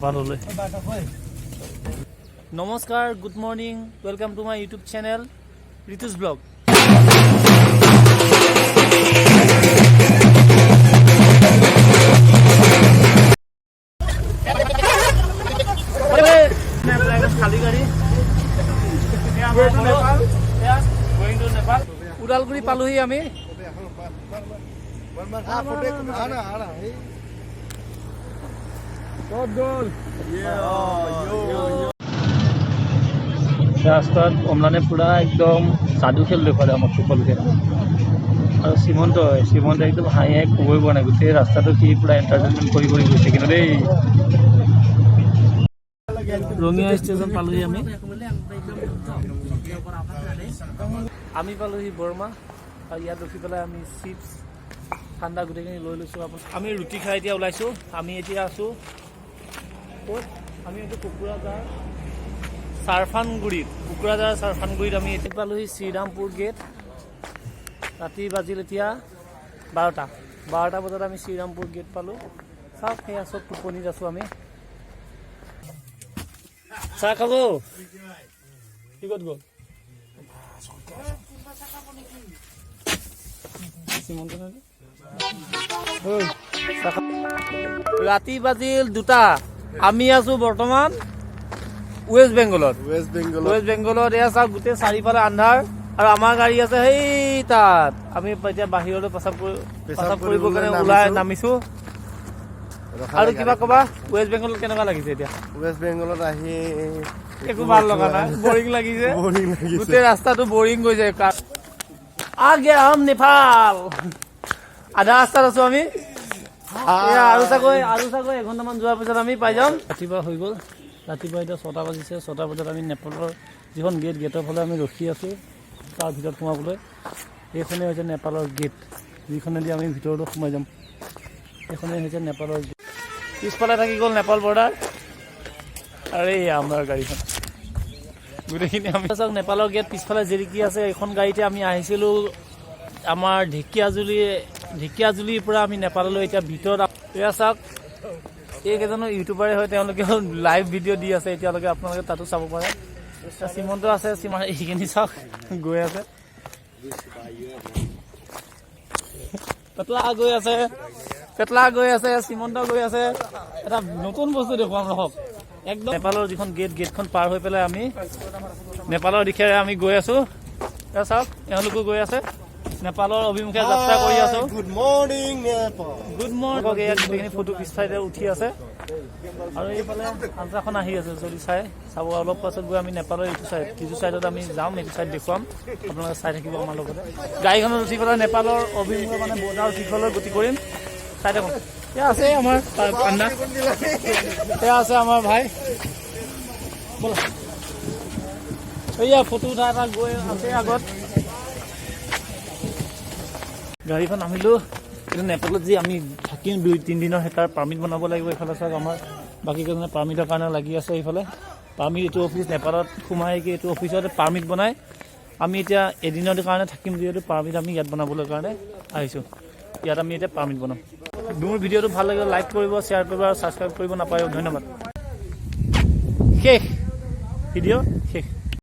নেপাললৈ। নমস্কাৰ, good morning, welcome to my YouTube channel Ritu's blog. খালী গাড়ী। Going to Nepal. Udalguri পালোহি আমি। ৰাস্তাত অম্লানে পুৰা একদম যাদু খেল দেখুৱালে আমাক সকলোকে। আৰু শ্ৰীমন্ত, শ্ৰীমন্ত একদম হাঁহি হাঁহি ক'বই পৰা নাই। গোটেই ৰাস্তাটো সি পুৰা এণ্টাৰটেইনমেণ্ট কৰি কৰি গৈছে। কিন্তু দেই, ৰঙিয়া ষ্টেচন পালোহি আমি। আমি পালোহি বৰমা আৰু ইয়াত ৰখি পেলাই আমি চিপছ, ঠাণ্ডা গোটেইখিনি লৈ লৈছোঁ। আপোনাৰ আমি ৰুটি খাই এতিয়া ওলাইছোঁ। আমি এতিয়া আছোঁ ক'ত? আমি এইটো কোকৰাঝাৰ চাৰফানগুৰিত। কোকৰাঝাৰ চাৰফানগুৰিত আমি এতিয়া পালোহি শ্ৰীৰামপুৰ গেট। ৰাতি বাজিল এতিয়া 12টা। 12টা বজাত আমি শ্ৰীৰামপুৰ গেট পালোঁ। চাওক, সেয়া চব টোপনিত আছোঁ আমি। চাহ খাব? কি, ক'ত গ'ল শ্ৰীমন্ত? ঐ, চাহ খা। ৰাতি বাজিল 2টা। আমি আছো বৰ্তমান ৱেষ্ট বেংগলত। ৱেষ্ট বেংগলত। ৱেষ্ট বেংগলত। এয়া চাওক, গোটেই চাৰিওফালে আন্ধাৰ আৰু আমাৰ গাড়ী আছে সেই তাত। আমি এতিয়া বাহিৰলৈ পেচাব কৰিবৰ কাৰণে ওলাই নামিছো। আৰু কিবা কবা? ৱেষ্ট বেংগলত কেনেকুৱা লাগিছে এতিয়া? ৱেষ্ট বেংগলত আহি একো ভাল লগা নাই, বৰিং লাগিছে। বৰিং লাগিছে। গোটেই ৰাস্তাটো বৰিং গৈছে। আগে হাম নেপাল। আধা ৰাস্তাত আছো আমি। এয়া আৰু চাগৈ এঘণ্টামান যোৱাৰ পিছত আমি পাই যাম। ৰাতিপুৱা হৈ গ'ল। ৰাতিপুৱা এতিয়া 6টা বাজিছে। 6টা বজাত আমি নেপালৰ যিখন গেট, গেটৰ ফালে আমি ৰখি আছোঁ তাৰ ভিতৰত সোমাবলৈ। এইখনেই হৈছে নেপালৰ গেট, যিখনেদি আমি ভিতৰলৈ সোমাই যাম। এইখনেই হৈছে নেপালৰ গেট। পিছফালে থাকি গ'ল নেপাল বৰ্ডাৰ আৰু এই আমাৰ গাড়ীখন। গোটেইখিনি আমি চাওক, নেপালৰ গেট পিছফালে জিলিকি আছে। এইখন গাড়ীতে আমি আহিছিলোঁ আমাৰ ঢেকীয়াজুলি। ঢেকীয়াজুলিৰ পৰা আমি নেপাললৈ এতিয়া ভিতৰত। এয়া চাওক, এইকেইজনো ইউটিউবাৰে হয়। তেওঁলোকেও লাইভ ভিডিঅ' দি আছে এতিয়ালৈকে, আপোনালোকে তাতো চাব পাৰে। শ্ৰীমন্ত আছে, শ্ৰীমান এইখিনি চাওক, গৈ আছে। পেটলা গৈ আছে, পেটলা গৈ আছে, শ্ৰীমন্ত গৈ আছে। এটা নতুন বস্তু দেখুৱাম, ৰখক। একদম নেপালৰ যিখন গেট, গেটখন পাৰ হৈ পেলাই আমি নেপালৰ দিশেৰে আমি গৈ আছো। এয়া চাওক, এওঁলোকো গৈ আছে। নেপালৰ অভিমুখে যাত্ৰা কৰি আছো। Good morning, Nepal. Good morning. এয়া গোটেইখিনি ফটো পিছফালে উঠি আছে আৰু এইফালে আলট্ৰাখন আহি আছে। যদি চাই চাব, অলপ পাছত গৈ আমি নেপালৰ এইটো চাইড, যিটো চাইডত আমি যাম, সেইটো চাইড দেখুৱাম। আপোনালোকে চাই থাকিব আমাৰ লগতে। গাড়ীখনত উঠি পেলাই নেপালৰ অভিমুখে, মানে বৰ্ডাৰ দিশলৈ গতি কৰিম। চাই থাকক। এয়া আছে আমাৰ পাণ্ডা, এয়া আছে আমাৰ ভাই। ব'লা। এইয়া ফটো উঠা এটা গৈ আছে আগত। গাড়ীখন নামিলো। কিন্তু নেপালত যি আমি থাকিম 2-3 দিনৰ, সেই তাৰ পাৰ্মিট বনাব লাগিব। এইফালে চাওক, আমাৰ বাকী কেইজনে পাৰ্মিটৰ কাৰণে লাগি আছে। এইফালে পাৰ্মিট, এইটো অফিচ, নেপালত সোমাই কি এইটো অফিচত পাৰ্মিট বনাই। আমি এতিয়া এদিনৰ কাৰণে থাকিম যিহেতু, পাৰ্মিট আমি ইয়াত বনাবলৈ কাৰণে আহিছোঁ। ইয়াত আমি এতিয়া পাৰ্মিট বনাম। মোৰ ভিডিঅ'টো ভাল লাগিলে লাইক কৰিব, শ্বেয়াৰ কৰিব আৰু ছাবস্ক্ৰাইব কৰিব নাপাহৰিব। ধন্যবাদ। শেষ, ভিডিঅ' শেষ।